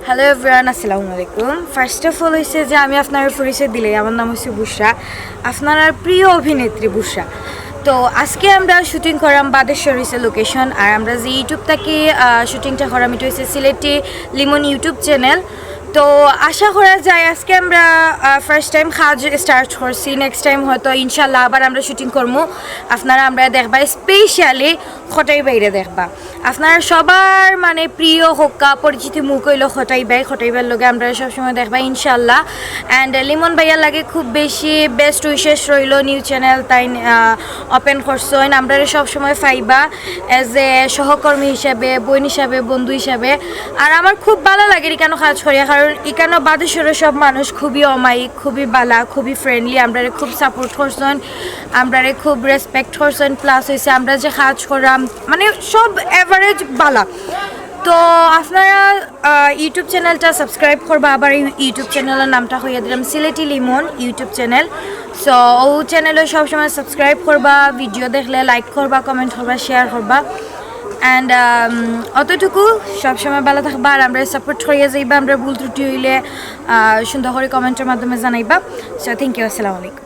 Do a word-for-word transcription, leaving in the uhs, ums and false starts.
Hello everyone, আসসালামু আলাইকুম। First of all হইছে যে আমি আপনারে পরিচয় দিলাই, আমার নাম হইছে বুশরা, আপনারার প্রিয় অভিনেত্রী বুশরা। তো আজকে আমরা শুটিং করাম বাদেশ্বর হইছে লোকেশন, আর আমরা যে ইউটিউব থাকি শুটিংটা করাম, এটা হইছে সিলেটি লিমন ইউটিউব চ্যানেল। তো আশা করা যায় আজকে আমরা ফার্স্ট টাইম কাজ স্টার্ট করছি, নেক্সট টাইম হয়তো ইনশাল্লাহ আবার আমরা শুটিং করমু। আপনারা আমরা দেখবা, স্পেশালি খটাই ভাইরে দেখবা। আপনারা সবার মানে প্রিয় হক্কা পরিচিত মুখ হইল খটাই ভাই। খটাই ভাইর লগে আমরা সবসময় দেখবা ইনশাল্লাহ। অ্যান্ড লিমন ভাইয়ার লাগে খুব বেশি বেস্ট উইশেস রইল। নিউ চ্যানেল তাই ওপেন করছইন, আমরা সবসময় পাইবা এজ এ সহকর্মী হিসাবে, বোন হিসাবে, বন্ধু হিসাবে। আর আমার খুব ভালো লাগে এখানে কাজ করিয়া, কারণ এখানে বাদেশ্বরের সব মানুষ খুবই অমায়িক, খুবই বালা, খুবই ফ্রেন্ডলি, আমরারে খুব সাপোর্ট করছইন, আমরারে খুব রেসপেক্ট করছইন। প্লাস হইছে আমরা যে কাজ করাম মানে সব অ্যাভারেজ বালা। তো আপনারা ইউটিউব চ্যানেলটা সাবস্ক্রাইব করবা। আবার এই ইউটিউব চ্যানেলের নামটা হইয়া দিলাম সিলেটি লিমন ইউটিউব চ্যানেল। সো ও চ্যানেলে সবসময় সাবস্ক্রাইব করবা, ভিডিও দেখলে লাইক করবা, কমেন্ট করবা, শেয়ার করবা। অ্যান্ড অতটুকু, সবসময় ভালো থাকবা আর আমরা সাপোর্ট করিয়া যাইবা। আমরা ভুল ত্রুটি হইলে আহ, সুন্দর করে কমেন্টের মাধ্যমে জানাইবা। সো থ্যাংক ইউ, আসসালামু আলাইকুম।